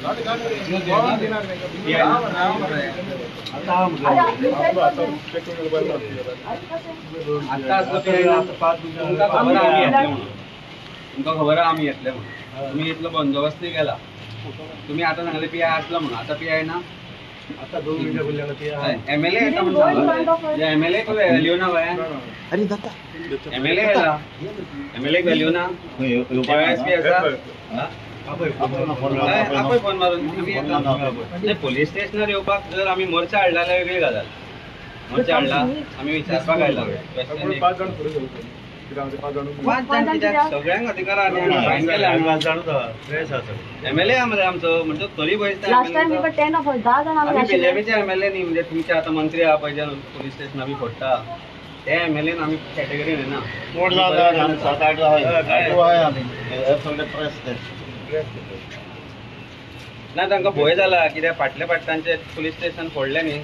तुमकां खबर आहा आमी येतले म्हणून. तुमी इतलो बंदोबस्त केला. तुमी आतां सांगले पी I आसलो म्हणून. आतां पी I ना. आता 2 मिनिटं पयलीं एमएलए येता म्हणून सांगला. एमएलए को व्हॅल्यू ना गोंयांत. एमएलए येता, एमएलए व्हॅल्यू ना. डीवायएसपी आसा, आपय फोन मारून आमी येता. पोलीस स्टेशनार येवपाक जर आमी मोर्चा हाडला जाल्यार वेगळी गजाल. मोर्चा हाडला आमी विचारपाक आयला. 5 जाण कित्याक? सगळ्यांक अधिकार आहा. एमएलए आहा मरे आमचो, म्हणटो तरी भंय. आमी बीजेपीचे एमएलए न्ही. म्हणजे तुमचे आतां मंत्री आहा पळय जे पोलीस स्टेशनां बी फोडटा ते एमएलए आमी कॅटेगरीन येना. 7-8 ना तांकां भंय जाला कित्याक फाटल्या फाट तांचे पोलीस स्टेशन फोडलें न्ही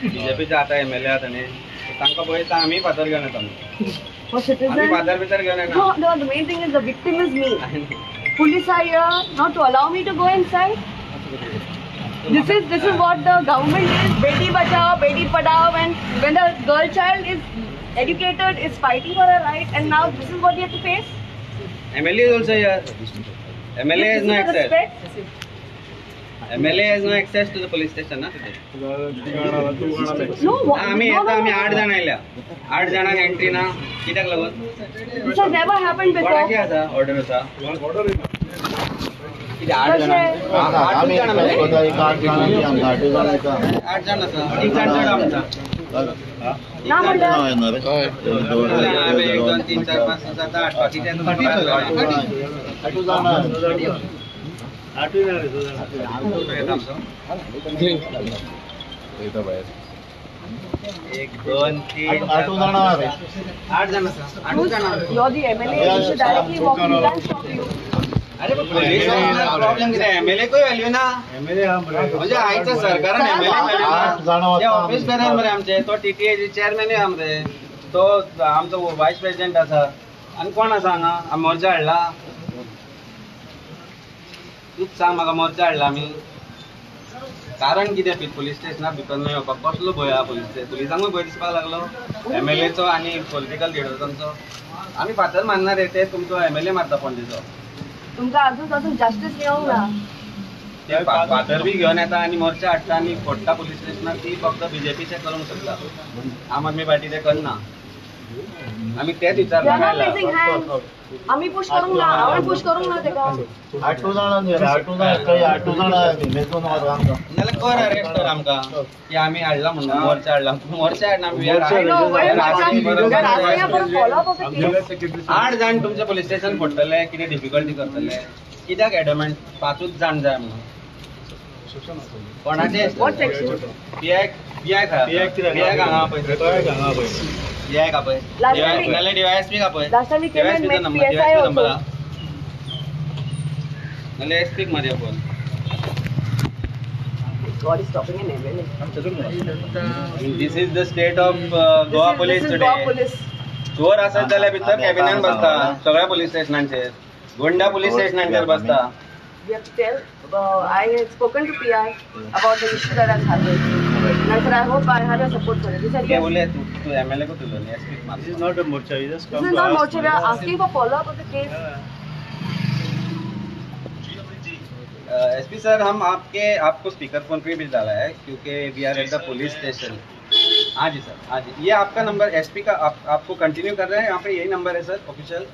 बीजेपीचे आतां एमएलए आहा ताणें. तांकां भंय दिसता आमी फातर घेवन येता. आमी फातर बितर घेवन येना. No, no, the main thing is the victim is me. Police are here not to allow me to go inside. This is what the government is. Beti Bachao, Beti Padhao, and when the girl child is educated, is fighting for her right, and now this is what we have to face. MLA is also here. MLA has no access. MLA has no access to the police station ना today. No, आमी येता. आमी 8 जाण आयल्या. 8 जाणांक entry ना कित्याक लागून? This has never happened before. कोणाची आसा ऑर्डर आसा? कितें 8 जाणां? 8 जाण 8 जाण आसा. 1 जाण चड आमचा. ना म्हणल्यार 1 2 3 4 5 6 7 8 बाकीचे 8 1 2 3 8 जाण 8 जाण आसा. 8 जाण. You're the MLA, you should directly walk in. We can't stop you. अरे पोलीस प्रॉब्लेम कितें? एमएलए कोय व्हॅल्यू ना. म्हणजे आयच्या सरकारान एमएलए व्हॅल्यू. ऑफिस बेरर मरे आमचे. तो टीटीए चेअरमॅनूय आहा मरे. तो आमचो वायस प्रेसिडेंट आसा. आनी कोण आसा हांगा? आमी मोर्चा हाडला. तूच सांग म्हाका मोर्चा हाडला आमी. कारण कितें पोलीस स्टेशनार भितर न्हय येवपाक? कसलो भंय आहा पोलीस स्टेशन? पोलिसांकूय भंय दिसपाक लागलो एमएलएचो आनी पॉलिटिकल लिडर्सांचो. आमी फातर मारणार रे, ते तुमचो एमएलए मारता पणजेचो. तुमकां अजून अजून जस्टीस मेळोंक ना. ते फातर बी घेवन येता आनी मोर्चा हाडटा आनी फोडटा पोलीस स्टेशनार. ती फक्त बीजेपीचे करूंक शकता. आम आदमी पार्टी ते करना. आमी तेच विचारपाक आयला. आमी पुश करूंक ना. हांवें पुश करूंक ना तेका. 8 जाण 8 जाण नाल्यार कर अरेस्ट कर आमकां की आमी हाडला म्हणून मोर्चा हाडला. मोर्चा हाडना आमी. 8 जाण तुमचे पोलीस स्टेशन फोडटले. कितें डिफिकल्टी करतले? कित्याक एडमेंट 5 जाण जाय म्हणून? कोणाचे? पीआय पीआय पीआय हांगा पळय. पीआय आपय नाल्यार डीवायएसपी आपय. डीवायएसपीचो नंबर, डीवायएसपी नंबर आहा. नाल्यार एसपीक मारया phone. God is stopping an MLA. This is the state of Goa police today. चोर आसत जाल्यार भितर कॅबिनान बसता. सगळ्या पोलीस स्टेशनांचेर गुंडा पोलीस स्टेशनांचेर बसता. We have to tell. I had spoken to PI about the issue that has happened. And I said, I hope I have your support for it. He said, yes. तू MLA को तुलो नहीं, SP This is not a morcha. You just come. This is not morcha. We are asking for follow up of the case. SP sir, हम आपके आपको speaker phone pay भी डाला है क्योंकि we are at the police station. हाँ जी sir, हाँ जी. ये आपका नंबर एसपी का आपको कंटिन्यू कर रहे हैं यहाँ पे? यही नंबर है सर ऑफिशियल?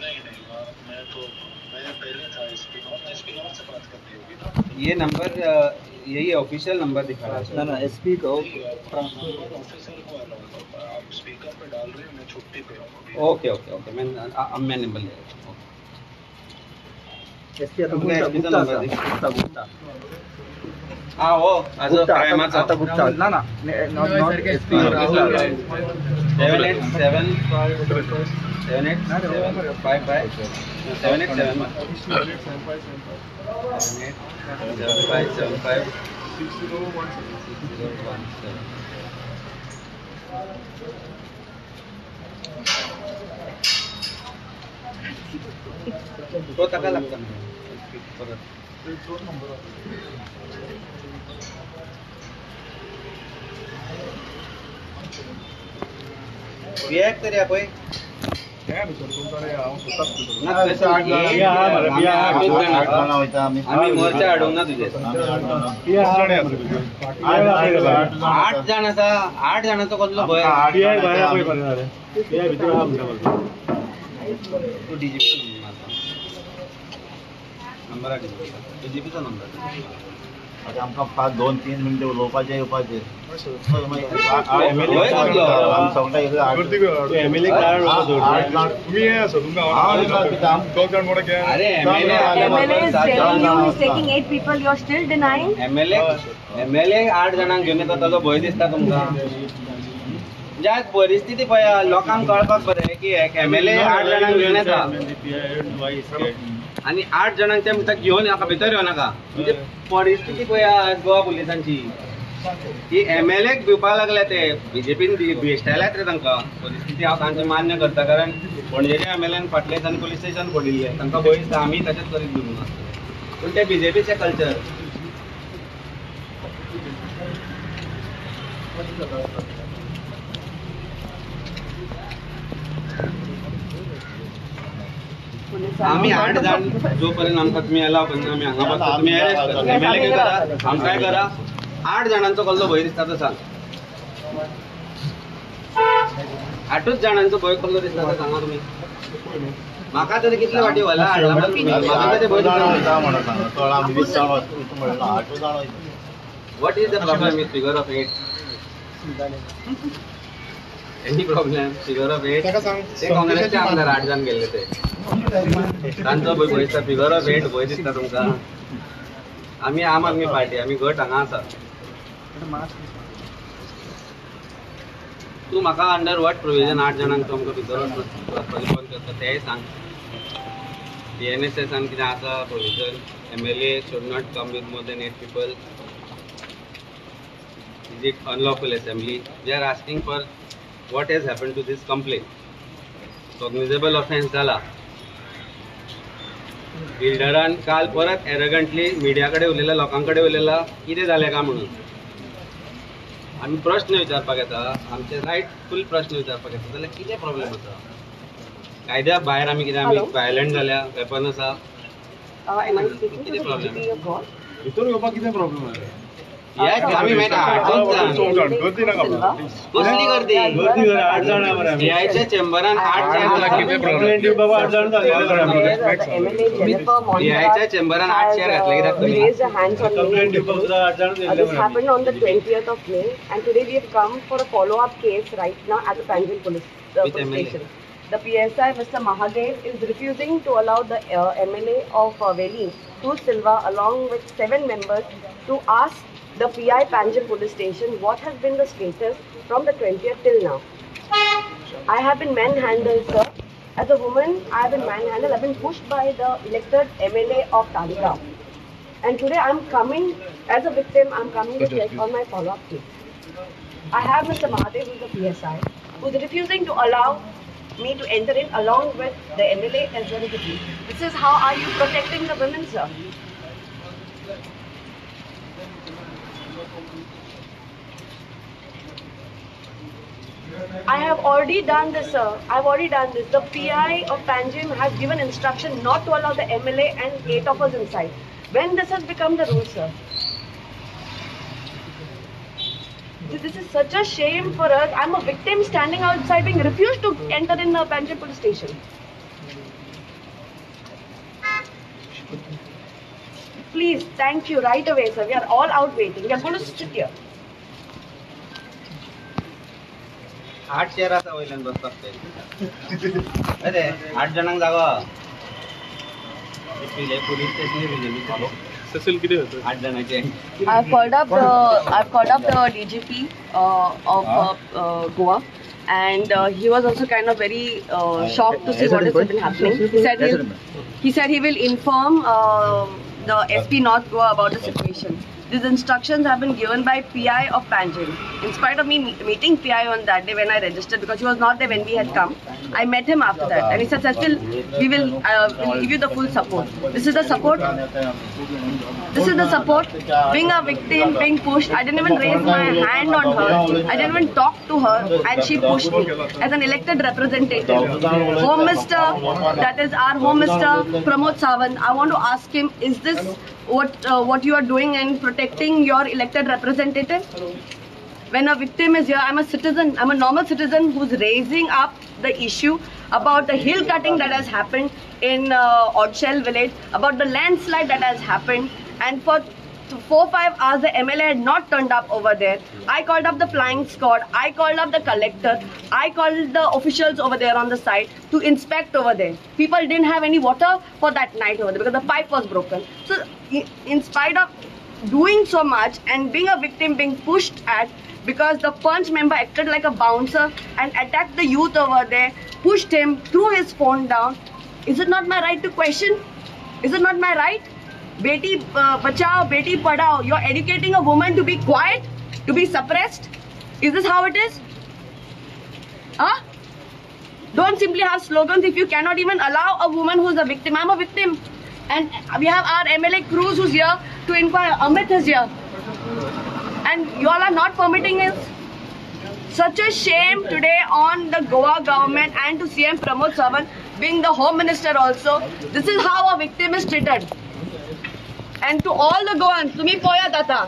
नहीं नहीं, मैं तो मैं पहले था एसपी एसपी से बात करनी होगी ना. ये नंबर यही ऑफिशियल नंबर दिखा रहा है. ना ना एसपी को ऑफिसर को आप स्पीकर पे डाल रहे हो. मैं छुट्टी पे हूँ. ओके ओके ओके, मैं अब मैं नंबर ले रहा हूँ. एसपी आता गुप्ता गुप्ता. हाँ वो आता गुप्ता ना ना not SP. 7 8 7 7 8 7 5 5 7 8 7 7 5 7 7 5 6 0 1 6 0 1 7. तो ताका लागता परत. रिएक्ट तरी पळय. आमी मोर्चा हाडूंक ना तुजे. 8 जाण आसा. 8 जाणांचो कसलो भंय? तूं डीजीपी नंबर डीजीपीचो नंबर. आतां आमकां 5 2 3 मिनटां उलोवपाचें येवपाचें. एमएलए 8 जाणांक घेवन येता ताजो भंय दिसता तुमकां. म्हणजे आज परिस्थिती पळया लोकांक कळपाक बरें की एमएलए 8 जाणांक घेवन येता आनी 8 जाणांक ते म्हणटा घेवन नाका, भितर येवं नाका. म्हणजे परिस्थिती पळया आज गोवा पुलिसांची की एमएलएक भिवपाक लागल्या ते. बीजेपीन भेश्टायल्यात रे तांकां. परिस्थिती हांव तांचे मान्य करता, कारण पणजेच्या एमएलएन फाटल्या दिसांनी पुलीस स्टेशन फोडिल्लें, तांकां भंय दिसता आमी तशेंच करीत दिवंक ना. पूण ते बीजेपीचें कल्चर. आमी 8 जाण जो पर्यंत आमकां तुमी अलाव करना आमी हांगा बसता. तुमी अरेस्ट करा, एमएलए करा, आमकांय करा. 8 जाणांचो कसलो भंय दिसता तो सांग. 8 जाणांचो भंय कसलो दिसता तो सांगा तुमी. म्हाका तरी कितले फाटी व्हरला हाडला म्हाका तरी भंय दिसता. What is the problem with figure of 8? Any problem? Figure of 8 ते काँग्रेसचे आमदार 8 जाण गेल्ले ते तांचो भंय दिसता. फिगर ऑफ 8 भंय दिसता तुमकां. आमी आम आदमी पार्टी, आमी गट हांगा आसा. तूं म्हाका अंडर what provision 8 जाणांक तुमकां भितर वचपाचें बंद करता तेंय सांग. BNSS कितें आसा provision? MLA should not come with more than 8 people. Is it unlawful assembly? We are asking for what has happened to this complaint. Cognizable offence जाला. बिल्डरान काल परत एरगंटली मिडिया कडेन उलयला, लोकां कडेन उलयला कितें जालें काय म्हणून. आमी प्रश्न विचारपाक येता, आमचे रायट फूल प्रश्न विचारपाक येता. जाल्यार कितें प्रॉब्लेम आसा? कायद्या भायर आमी कितें, आमी वायलंट जाल्या, वेपन आसा, कितें प्रॉब्लेम? भितर येवपाक कितें प्रॉब्लेम आसा? आमी मेळटा कसली गर्दी? पीआयच्या चेंबरान 8 जाण, पीआयच्या चेंबरान 8 चेअर घातले कित्याक तुमी? This happened on the 20th of May, and today we have come for a follow-up case right now at the Panjim police station. The PSI, Mr. Mahadev, is refusing to allow the MLA of Veli, to Silva, along with 7 members, to ask the PI Panjim police station what has been the status from the 20th till now. I have been manhandled, sir. As a woman, I have been manhandled. I have been pushed by the elected MLA of Taleigao. And today I am coming, as a victim, I am coming to check on my follow-up case. I have Mr. Mahadev, who is the PSI, who is refusing to allow me to enter in along with the MLA as well as the police. This is how are you protecting the women, sir? I have already done this, sir. I have already done this. The PI of Panjim has given instruction not to allow the MLA and 8 of us inside. When this has become the rule, sir? This is such a shame for us. I'm a victim standing outside being refused to enter in the Panjim police station. Please, thank you right away, sir. We are all out waiting. We are going to sit here. 8 chair आसा वयल्यान बसपाक ते. अरे 8 जाणांक जागो. Police station BJP 8 जाणांचे. I've called up the DGP of Goa, and he was also kind of very shocked to see what has been happening. He said he will inform the SP North Goa about the situation. These instructions have been given by PI of Panjim. In spite of me meeting PI on that day when I registered, because he was not there when we had come, I met him after that and he said, Cecil, we will give you the full support. This is the support. This is the support. Being a victim, being pushed, I didn't even raise my hand on her. I didn't even talk to her and she pushed me as an elected representative. Home Minister, that is our Home Minister Pramod Sawant, I want to ask him, is this what you are doing in protecting your elected representative? When a victim is here, I'm a citizen, I'm a normal citizen who's raising up the issue about the hill cutting that has happened in Odxel village, about the landslide that has happened, and for 4-5 hours the MLA had not turned up over there. I called up the flying squad, I called up the collector, I called the officials over there on the site to inspect over there. People didn't have any water for that night over there because the pipe was broken. So in spite of doing so much and being a victim, being pushed at, because the Panch member acted like a bouncer and attacked the youth over there, pushed him, threw his phone down. Is it not my right to question? Is it not my right? Beti Bachao, Beti Padhao. You're educating a woman to be quiet, to be suppressed. Is this how it is? Huh? Don't simply have slogans if you cannot even allow a woman who's a victim. I'm a victim. And we have our MLA Cruz who's here to inquire. Amit is here. And you all are not permitting us. Such a shame today on the Goa government and to CM Pramod Sawant being the Home Minister also. This is how a victim is treated. And to all the Goans, तुम्ही पोयात आता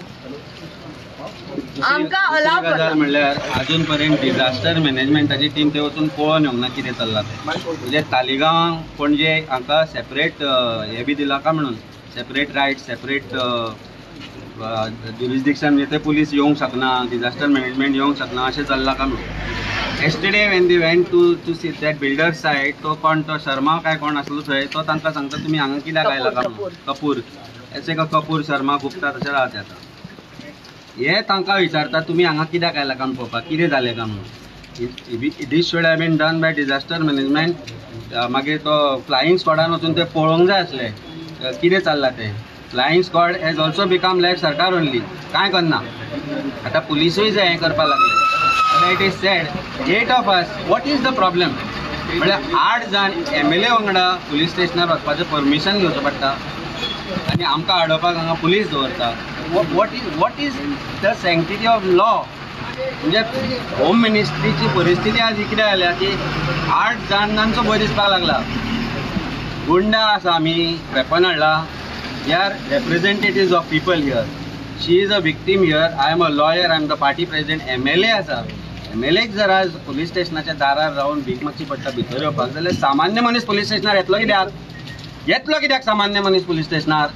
आमकां allow गजाल म्हणल्यार अजून पर्यंत disaster मॅनेजमेंटाची team थंय वचून पळोवन येवंक ना कितें चल्लां तें. म्हणजे तालिगांव पणजे हांकां सेपरेट हें बी दिलां काय म्हणून सेपरेट रायट सेपरेट ज्युरिस्डिक्शन, म्हणजे ते पुलीस येवंक शकना, डिझास्टर मॅनेजमेंट येवंक शकना अशें चल्लां काय म्हणून. Yesterday when they went to see that builder site, तो कोण तो शर्मा काय कोण आसलो थंय, तो तांकां सांगता तुमी हांगा कित्याक आयला काय म्हणून. कपूर एसे का कपूर शर्मा गुप्ता तशें राहते आतां. हे तांकां विचारता तुमी हांगा कित्याक आयला काय पळोवपाक, कितें जालें काय म्हणून. This should have been done by disaster management. मागीर तो फ्लायींग स्क्वॉडान वचून ते पळोवंक जाय आसलें कितें चल्लां तें. Flying squad has also become like सरकार ओनली, कांय करना. आतां पुलिसूय जे हें करपाक लागले. It is said 8 of us, what is the problem? म्हळ्यार 8 जाण MLA वांगडा पुलीस स्टेशनार वचपाचें परमिशन घेवचें पडटा आनी आमकां आडोवपाक हांगा पुलीस दवरता. What is the sanctity of law? म्हणजे होम मिनिस्ट्रीची परिस्थिती आज कितें जाल्या की 8 जाणांचो भंय दिसपाक लागला. गुंडा आसा, आमी वेपन हाडला. We are representatives of people here. She is a victim here. I am a lawyer, I am the party president. MLA आसा. MLA जर आज पुलीस स्टेशनाच्या दारार रावन भीक मागची पडटा भितर येवपाक जाल्यार सामान्य मनीस पुलीस स्टेशनार येतलो कित्याक? येतलो कित्याक सामान्य मनीस पुलीस स्टेशनार?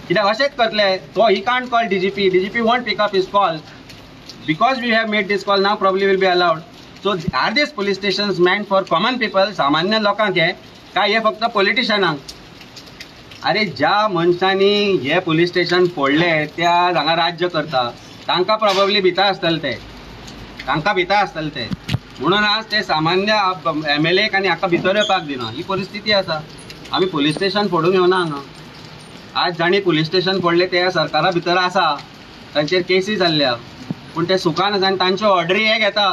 कित्याक अशेंच करतले? तो he can't call DGP, DGP won't pick up his call. Because we have made this call now probably will be allowed. So are these police stations meant for common people, सामान्य लोकांक हे काय हे फक्त पॉलिटिशनांक? अरे ज्या मनशांनी हे पुलीस स्टेशन फोडले त्या हांगा राज्य करता तांकां प्रॉबेबली भिता आसतले ते, तांकां भिता आसतले ते, म्हणून आज ते सामान्य MLA आनी हाका भितर येवपाक दिना. ही परिस्थिती आसा. आमी पुलीस स्टेशन फोडूंक येवना हांगा. आज जांणी पुलीस स्टेशन फोडले ते सरकारा भितर आसा, तांचेर केसी जाल्ल्या, पूण ते सुखान आसा आनी तांच्यो ऑर्डरी हे घेता.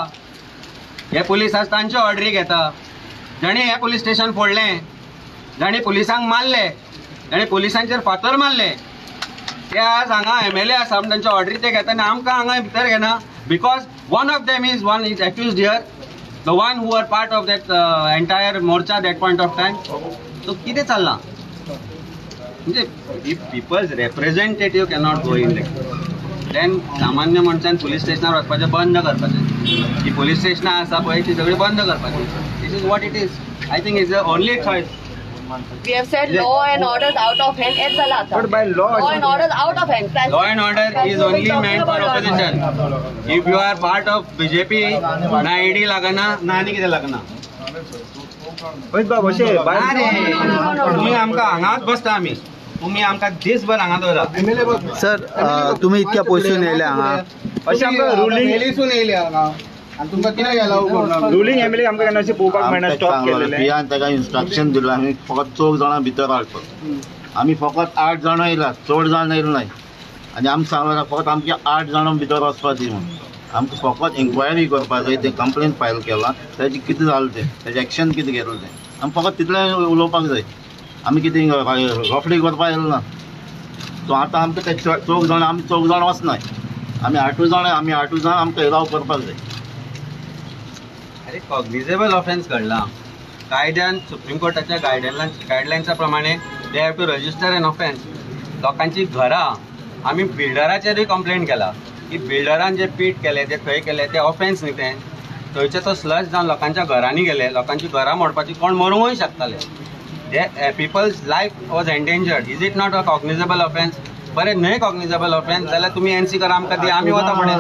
हे पुलीस आज तांच्यो ऑर्डरी घेता. जांणी हें पुलीस स्टेशन फोडलें, जांणी पुलिसांक मारले, जांणी पुलिसांचेर फातर मारले, ते आज हांगा MLA आसा म्हूण तांच्यो ऑर्डरी ते घेता आनी आमकां हांगा भितर घेना. Because one of them is one is accused here, the one who are part of that entire morcha that point of time. So कितें चल्लां म्हणजे if people's representative cannot go in then सामान्य मनशान पुलीस स्टेशनार वचपाचें बंद करपाचें. ही police स्टेशनां आसा पळय ती सगळीं बंद करपाची. This is what it is. I think is the only choice. We have said law and order is out of hand. It's a But by law, law and order is out of hand. Law and order is only meant for opposition. If you are part of BJP, ना ED लागना ना आनी कितें लागना. तुम्ही आमकां हांगाच बसता, आमी तुम्ही आमकां दिसभर हांगा दवरा. सर तुम्ही इतक्या पयसून येयले हांगा, अशें आमकां रुलींग येयले हांगा रुलींग एमएलए आमकां केन्ना अशें पळोवपाक मेळना. स्टॉप केलेलें पियान ताका इन्स्ट्रक्शन दिलां, आमी फकत 4 जाणां भितर हाडपाक. आमी फकत 8 जाणां येयला, चड जाण येयले नाय. आनी आमकां सांगलां फकत आमचे 8 जाणां भितर वचपा दी म्हणून. आमकां फकत इन्क्वायरी करपा जाय, तें कंप्लेन फायल केलां तेजें कितें जालें तें, तेजें एक्शन कितें घेतलें तें आमी फकत तितलें उलोवपाक जाय. आमी कितें रोफडी करपाक येयलें ना. सो आतां आमकां ते 4 जाणां, आमी 4 जाणां वचनाय, आमी 8 जाणां, आमी 8 जाणां आमकां एलाव करपाक जाय. अरे कॉग्निजेबल ऑफेन्स घडला कायद्यान, सुप्रीम कोर्टाच्या गायडलायन्सा प्रमाणे they have to register an offence. लोकांची घरां, आमी बिल्डराचेरूय कंप्लेन केला की बिल्डरान जे पीट केले ते थंय केले ते ऑफेन्स न्ही, तें थंयचे तो स्लज जावन लोकांच्या घरांनी गेले, लोकांची घरां मोडपाची, कोण मरूंकूय शकताले. People's life was endangered. Is it not a cognizable offence? बरें न्हय कॉग्निजेबल ऑफेन्स जाल्यार तुमी एनसी करा, आमकां दी, आमी वता फुडें.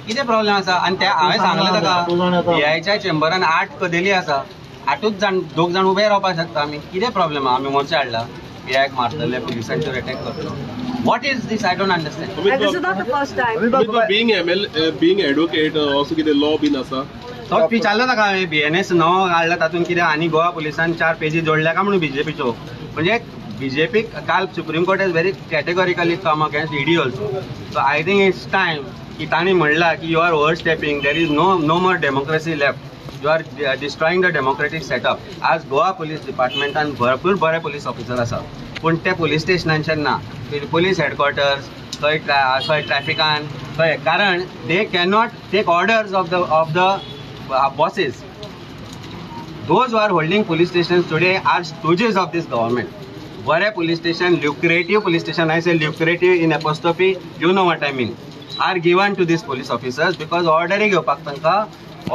कितें प्रॉब्लेम आसा? आनी ते हांवें सांगलें ताका पीआयच्या चेंबरान 8 कदेली आसा, 8ूच जाण, 2 जाण उबे रावपाक शकता आमी. कितें प्रॉब्लेम आहा? आमी मोर्चा हाडला, पीआयक मारतले, पुलिसांचेर अटॅक करतलो. What is this? I don't understand. And this is not the first time. Being ML, being advocate, also कितें लॉ बीन आसा तो विचारलो ताका हांवें. BNS 9 हाडला तातूंत कितें आनी गोवा पुलिसान 4 पेजी जोडल्या काय म्हणून बीजेपीच्यो. म्हणजे बीजेपीक काल Supreme Court has very categorically come against ED also. So I think it's time की तांणी म्हणलां की you are overstepping, there is no more democracy left, you are destroying the democratic setup. आज गोवा पुलीस डिपार्टमेंटान भरपूर बरे पुलीस ऑफिसर आसा, पूण ते पुलीस स्टेशनांचेर ना, पुलीस हेडक्वॉर्टर्स थंय थंय ट्रॅफिकान थंय, कारण they cannot take orders of the bosses. Those who are holding police stations today are stooges of this government. बरे police station, lucrative police station, I say lucrative in apostrophe, you know what I mean, are given to these police officers because ऑर्डरी घेवपाक तांकां,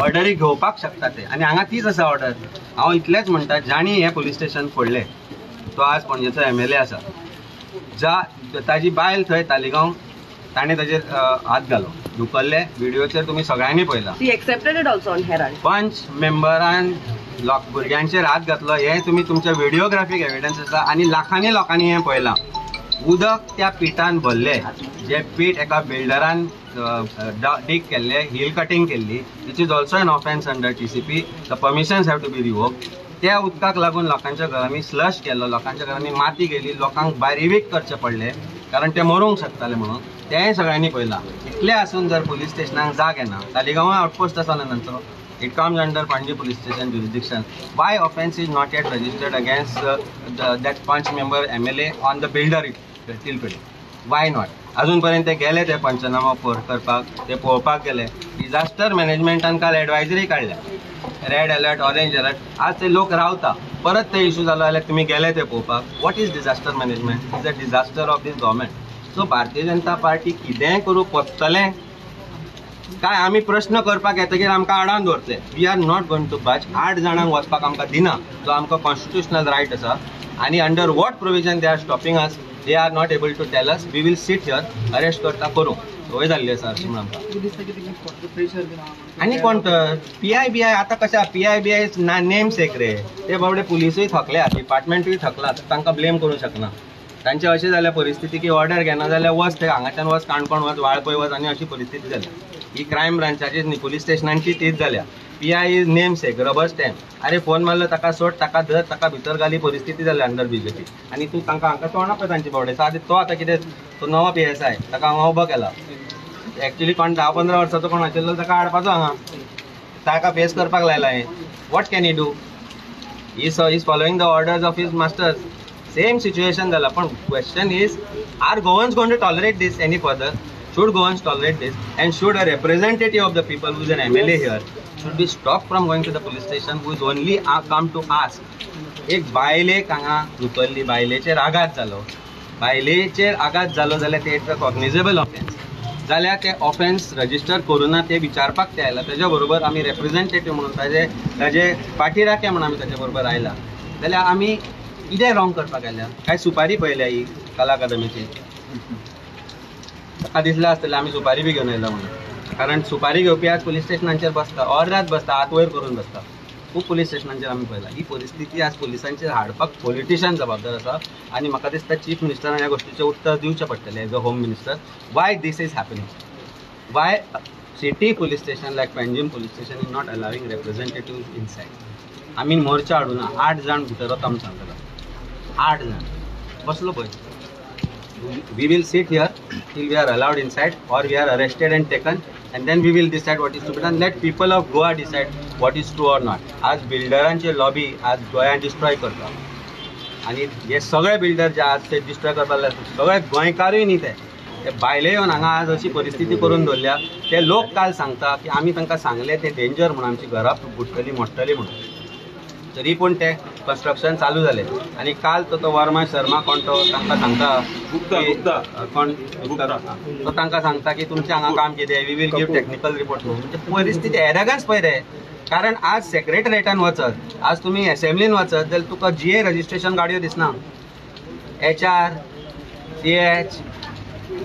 ऑर्डरी घेवपाक शकता ते. आनी हांगा तीच आसा ऑर्डर. हांव इतलेंच म्हणटा, जांणी हें पुलीस स्टेशन फोडलें तो आज पणजेचो MLA आसा, ज्या ताजी बायल थंय तालिगांव, ताणें ताजेर हात घालो, धुकल्ले, व्हिडियोचेर तुमी सगळ्यांनी पळयला. She accepted it also on Herald. पंच मेंबरान भुरग्यांचेर हात घातलो हें तुमी तुमच्या व्हिडियोग्राफीक एविडन्स आसा आनी लाखांनी लोकांनी हें पळयलां. उदक त्या पिठान भरलें, जें पीठ एका बिल्डरान डीग केल्लें, हिल कटींग केल्ली, which is also an offence under TCP. The permissions have to be revoked. त्या उदकाक लागून लोकांच्या घरांनी स्लश केलो, लोकांच्या घरांनी माती गेली, लोकांक भायर इवीक करचें पडलें कारण ते मरूंक शकताले म्हणून. तेंय सगळ्यांनी पळयलां. इतलें आसून जर पुलीस स्टेशनाक जाग येना, तालिगांवां आउटपोस्ट आसा न्हय तांचो, it comes under Panaji police station jurisdiction. Why offence is not yet registered against that panch member MLA on the builder till today? Why not? अजून पर्यंत ते गेले ते पंचनामा करपाक, ते पळोवपाक गेले. डिझास्टर मॅनेजमेंटान काल एडवायजरी काडल्या, रेड अलर्ट, ऑरेंज अलर्ट. आज ते लोक रावता, परत ते इशू जालो जाल्यार तुमी गेले ते पळोवपाक. What is disaster management? Is a disaster of this government. So Bharatiya Janata Party कितेंय करूं पत्तलें काय आमी प्रश्न करपाक येतकीर आमकां आडावन दवरतले. We are not going to budge. 8 जाणांक वचपाक आमकां दिना, जो आमकां कॉन्स्टिट्युशनल रायट आसा. आनी under what provision they are stopping us, they are not able to tell us. We will sit here, arrest करता करूं संवय जाल्ली आसा अशी म्हूण आमकां. आनी कोण तर PI BI आतां कशें PI BI name सेक रे, ते बाबडे पुलिसूय थकल्या, डिपार्टमेंटूय थकला, तांकां ब्लेम करूंक शकना. तांचे अशें जाल्या परिस्थिती की ऑर्डर घेना जाल्यार वच, ते हांगाच्यान वच, काणकोण वच, वाळपय वच, आनी अशी परिस्थिती जाल्या. ही क्रायम ब्रांचाची न्ही, पुलीस स्टेशनांची तीच जाल्या. PI is name sake, rubber stamp. अरे फोन मारलो ताका सोड, ताका धर, ताका भितर घाली, परिस्थिती जाल्या अंडर बीजेपी. आनी तूं तांकां हांकां तोंडा पळय तांची बावडे. सादी तो आतां कितें, तो नवो PSI, ताका हांगा उबो केला. एक्चुली कोण 10-15 वर्साचो कोण आशिल्लो ताका हाडपाचो हांगा, ताका फेस करपाक लायला हें. What can he do? He is following the orders of his masters. Same situation जाला. पण question is, are Goans going to tolerate this any further? Should Goans tolerate this? And should a representative of the people who is an MLA here should be stopped from going to the police station, who is only come to ask? एक बायलेक हांगा धुकल्ली, बायलेचेर आघात जालो, बायलेचेर आघात जालो जाल्यार ते it's a cognizable offence, जाल्यार ते ऑफेन्स रजिस्टर करूं ना ते विचारपाक ते आयला. तेज्या बरोबर आमी रेप्रेझेंटेटीव म्हणून ताजे ताजे पाठीराखे म्हणून आमी ताजे बरोबर आयला, जाल्यार आमी कितें रॉंग करपाक आयल्या? काय सुपारी पळयल्या ही कला अकादमीची? ताका दिसलें आसतलें आमी सुपारी बी घेवन आयला म्हणून. कारण सुपारी घेवपी आज पुलीस स्टेशनांचेर बसता, अर्द बसता, हात वयर करून बसता. खूब पुलीस स्टेशनांचेर आमी पळयला. ही परिस्थिती आज पुलिसांचेर हाडपाक पॉलिटिशियन जबाबदार आसा. आनी म्हाका दिसता चीफ मिनिस्टरान ह्या गोश्टीचें उत्तर दिवचें पडटलें as a home minister. Why this is happening? Why city police station like Panjim police station is not allowing representative inside? आमी मोर्चा हाडूना, 8 जाण भितर वता म्हूण सांगता, 8 जाण बसलो पळय. We will sit here till we are allowed inside or we are arrested and taken, and then we will decide what is to be done. Let people of Goa decide what is true or not. आज बिल्डरांचे lobby आज गोंयांत destroy करता आनी हे सगळे builder जे आज ते destroy करपाक लागले सगळे गोंयकारूय न्ही, ते भायले येवन हांगा आज अशी परिस्थिती करून दवरल्या. ते लोक काल सांगता की आमी तांकां सांगलें ते डेंजर म्हणून, आमची घरां बुडटली मोडटली म्हणून, तरी पूण ते कन्स्ट्रक्शन चालू जालें. आनी काल तो वर्मा शर्मा कोण तो तांकां सांगता, गुप्ता कोण गुप्ता तो तांकां सांगता की तुमचें हांगा काम कितें, we will give technical report. म्हणजे परिस्थिती एरगन्स पळय रे. कारण आज सेक्रेटरेटान वचत, आज तुमी एसेंब्लीन वचत जाल्यार तुका जीए रजिस्ट्रेशन गाडयो दिसना, HR CH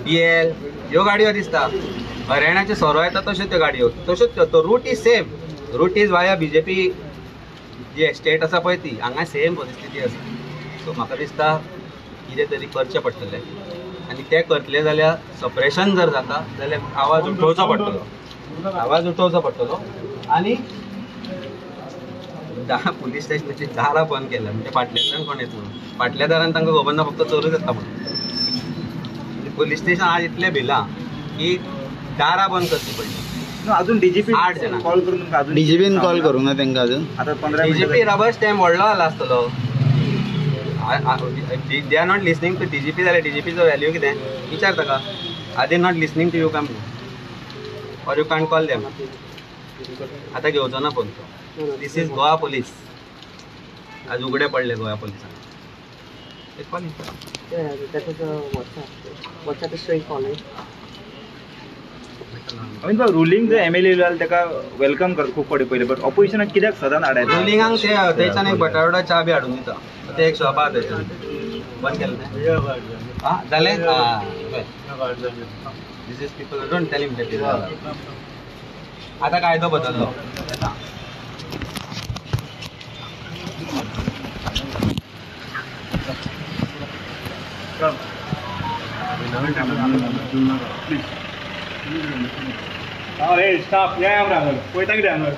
BL ह्यो गाडयो दिसता. हरियाणाचे सोरो येता तश्यो त्यो गाडयो, तश्योच त्यो. तो route is same, route is via BJP ji state आसा पळय ती हांगा सेम परिस्थिती आसा. सो म्हाका दिसता कितें तरी करचें पडटलें आनी तें करतलें जाल्यार सप्रेशन जर जाता जाल्यार आवाज उठोवचो पडटलो, आवाज उठोवचो पडटलो. आनी पुलीस स्टेशनाची दारां बंद केल्या म्हणजे फाटल्यान कोण येत म्हणून, फाटल्या दारान तांकां खबर ना, फक्त चोरूच येता म्हणून. पुलीस स्टेशन आज इतलें भिलां की दारां बंद करची पडली. अजून डीजीपी 8 जाणां कॉल करून तुमकां अजून डीजीपीन कॉल करूंक ना तांकां अजून. आतां 15 डीजीपी रबर स्टॅम्प व्हडलो जाला आसतलो. They are not listening to DGP जाल्यार डीजीपीचो व्हॅल्यू कितें विचार ताका. Are they not listening to you काय म्हणून, or you can't call them. आतां घेवचो ना फोन तो. This is Goa police. आज उगडे पडले गोवा पुलिसांक. रुलींग जे एमएलए जालें ताका welcome करता खूब फावटी पयलें, बट ऑपोजिशनाक कित्याक सदांच आडायता? रुलिंगाक ते थंयच्यान एक बटाटवडो च्या बी हाडून दिता, ते एक शॉप आहा थंयच्यान बंद केलें तें. आं जालें. This is people don't tell him that. आतां कायदो बदल्लो. स्टाफ या पळयता कितें हांगा.